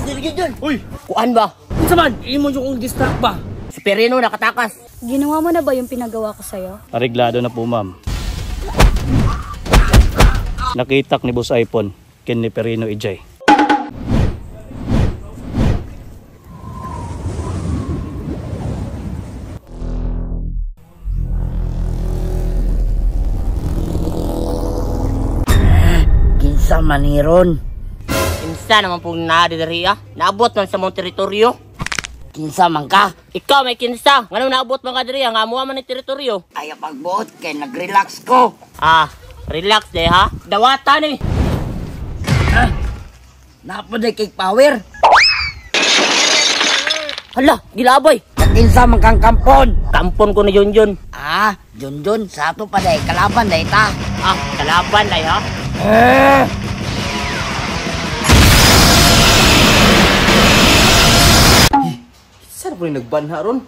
Sige dyan. Uy! Kuan ba? Unsa man? Imo yung kong distract ba? Si Perino nakatakas. Ginawa mo na ba yung pinagawa ko sa'yo? Areglado na po, ma'am. Nakitak ni Boss iPhone ken ni Perino Ijay. Kinsa maniron? Kinsa naman pong naa diri ah. Naabot man sa mong teritoryo. Kinsa man ka? Ikaw may kinsa. Ngano naabot man ka diri ah? Nga amuha man ni teritoryo. Ayaw pagbuot kay nag-relax ko. Ah, relax de ha. Dawatan eh. Napaday kay power. Hala, gilabay. Kinsa man kang kampon. Kampon ko ni Junjun. Ah, Junjun, sa ato pa day kalaban day ta. Ah, kalaban ay ha. Saan po yung nagbanha ron?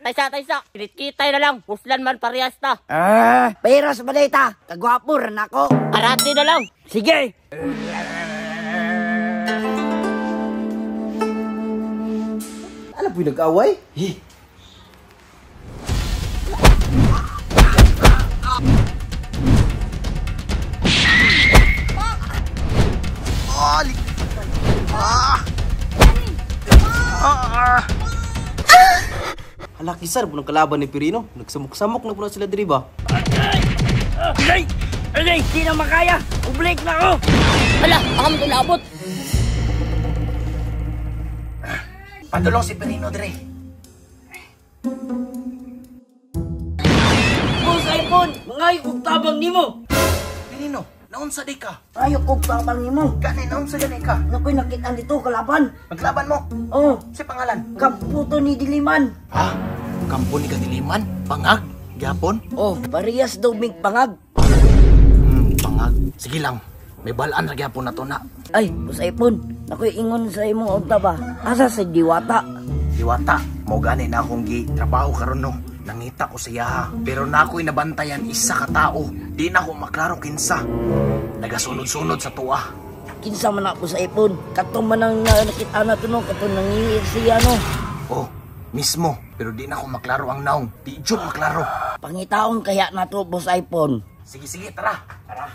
Taysa, taysa. Kinikitay na lang. Puslan man parehas ta. Ah, peras ba day ta? Kagwapo ran ako. Karate na lang. Sige. Ano po yung nag-away? Eh! Hala, kisar po ng kalaban ni Pirino. Nagsamok-samok na po na sila diri ba? Alay! Alay, di na makaya. Ublik na ako. Hala, ako mo naabot. Padulong si Pirino diri. Boss iPhone, mangayo kog tabang nimo. Pirino, naunsa di ka? Ayo kog tabang nimo. Gani, naunsa gani ka? Nakoy nakita dito kalaban. Maglaban mo. Oh, Si pangalan? kamputo ni Diliman. Ha? Kampo ni Kadiliman? Pangag? Gyapon? Oh, parehas daw mig pangag. Pangag. Sige lang. May balaan ra gyapon na to na. Ay, boss iPhone, nakoy ingon sa imong unta ba? Asa sa Diwata? Diwata, mo gani na akong gi trabaho karon no. Nangita ko siya, pero na ako'y nabantayan isa ka tao. Di na ako maklaro kinsa. Nagasunod-sunod sa tuwa. Kinsa man ako sa iPhone. Kato man ang nakita na to no, kato nangiit siya no. Oh, mismo. Pero di na ako maklaro ang naong. Di jud maklaro. Pangitaon kaya na to, boss iPhone. Sige, sige, tara. Tara.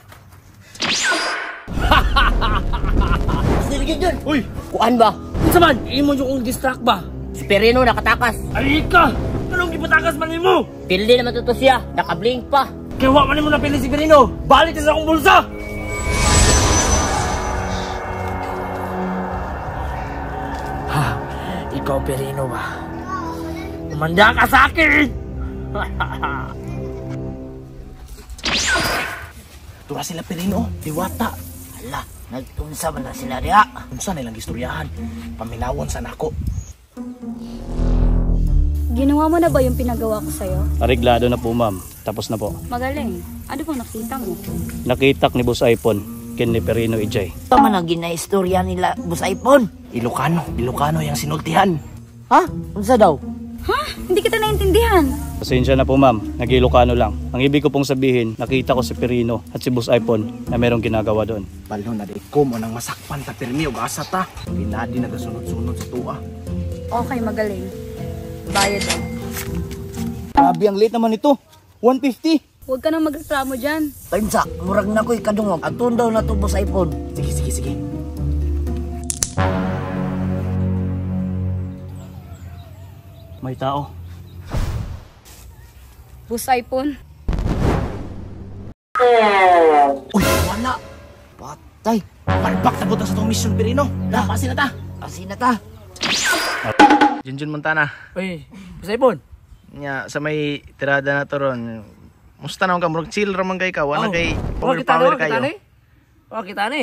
Sige dyan. Uy! Kuan ba? Unsa man? Imo yung kong distract ba? Si Perino nakatakas. Ay ka! Anong gipatakas man nimo? Pili naman to siya. Nakablink pa. Kaya wa man nimo napili si Pirino. Balik sa akong bulsa. Ha, ikaw Pirino ba? Umanda ka sa akin! Tura sila Pirino, Diwata. Ala, nag-unsa man na sila diha. Unsa nilang gistoryahan? Paminawon sa nako. Ginawa mo na ba yung pinagawa ko sa'yo? Areglado na po, ma'am. Tapos na po. Magaling. Ano bang nakita mo? Nakitak ni Boss iPhone ken ni Perino Ijay. Tama na ginaistorya nila, boss iPhone. Ilocano, Ilocano yang sinultihan. Ha? Unsa daw? Ha? Hindi kita naintindihan. Pasensya na po, ma'am. Nag-Ilocano lang. Ang ibig ko pong sabihin, nakita ko si Perino at si Boss iPhone na merong ginagawa doon. Balon na di ko mo nang masakpan ta pirmi og asa ta. Pinadi nagasunod-sunod sa tuwa. Okay, magaling. Bayad daw. Grabe, ang late naman ito. 150. Huwag ka nang magreklamo dyan. Unsa, murag na ko'y kadungog. Aton daw na to, boss iPhone. Sige, sige, sige. May tao. Boss iPhone. Uy, wala. Patay. Palpak na punta sa tong mission Pirino. Lapasin na ta. Asin na ta. Junjun Montana. Uy, Boss iPhone. Nya sa may tirada na to ron. Musta na ka murag chill ra man kay ka, wala Oh. kay Oh, power kita power na, kita kayo. na. Oh, kita na.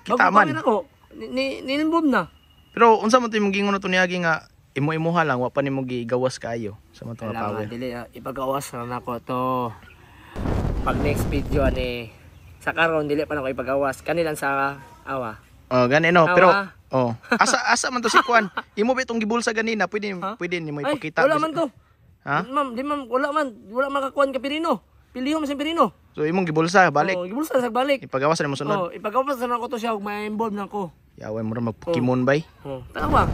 Kita man. Ako. Ni ni na. Pero unsa man to imong gingon na to niagi nga imo-imuha lang wa pa nimo gigawas kayo sa mga Wala power. nga, dili, ipagawas na nako to. Pag next video ani sa karon dili pa nako ipagawas kanilang sa awa. Oh, gani no, Awa. pero oh, asa asa man to si Kuan. Imo ba itong gibulsa ganina? Pwede Ha? pwede nimo Ay, ipakita. wala man to. Ha? Ma'am, di ma'am, wala man kakuan ka Pirino. Piliho man si Perino. So imong gibulsa balik. Oh, gibulsa sa balik. Ipagawas na mo sunod. Oh, ipagawas na ko to siya ug ma-involve na ko. Yaway mo ra mag Pokemon bay. Oh, tanawa.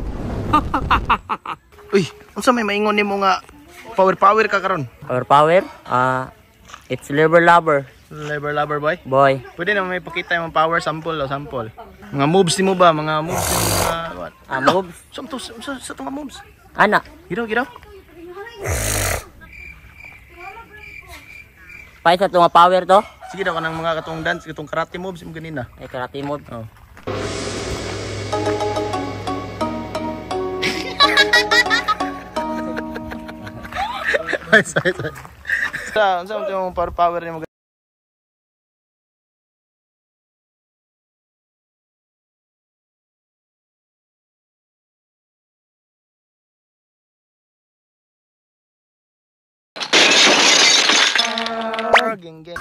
Uy, unsa may maingon nimo nga power power ka karon? Power power? Ah, it's liver lover. Liver lover boy. Boy. Pwede na may pakita yung power sample o sample. Mga moves nimo ba? Mga moves nimo mga what? Ah, moves. Sa to sa to nga moves. Ana. Giro giro. Paisa sa to nga power to. Sige daw kanang mga katong dance katong karate moves imo ganina. Ay karate move. Oh. Ay, sorry, sorry. Sa, unsa man yung power power nimo? Geng geng.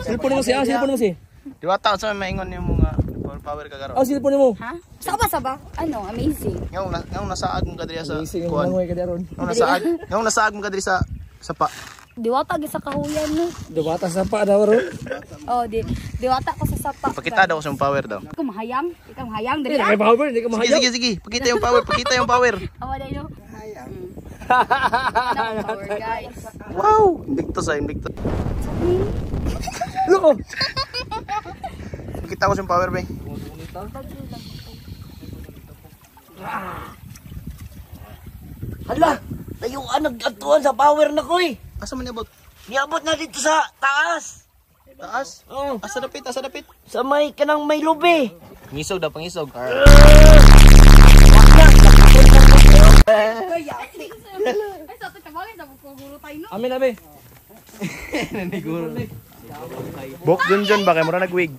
Cellphone mo siya, cellphone mo si. Diwata unsa may maingon nimo nga power power ka karon? Oh, cellphone mo. Ha? Saba saba? Ano? Amazing. Ngayong na, ngayong nasaag mo kadiri sa kuan. Mangoy ka ron. Ngayong nasaag mo kadiri sa sapa. Diwata gi sa kahuyan no. Diwata sa pa daw ron. Oh, di diwata ko sa sapa. Pakita daw ko sa power daw. Ikaw mahayang, ikaw mahayang dali. Hindi ka power, hindi ka Sige, mahayang. sige, sige. Pakita yung power, pakita yung power. Awa dayo. Mahayang. Power, guys. Wow! Invictus ah, Invictus. Loko. Pakita ko sa power, bay. Hala, tayuan nagagtuan sa power na ko eh. Asa man niabot? Niabot na dito sa taas. Taas? Oh, Asa dapit, asa dapit? sa may kanang may lubi. Pangisog daw, pangisog. Ay, sa ato tabangin sa guro tayo no. Amin abe. Bok dun dun ba kay mura nagwig.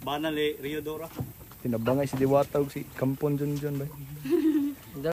Banal eh, Rio Dora. Tinabangay si Diwata ug si Kampon dun dun bay.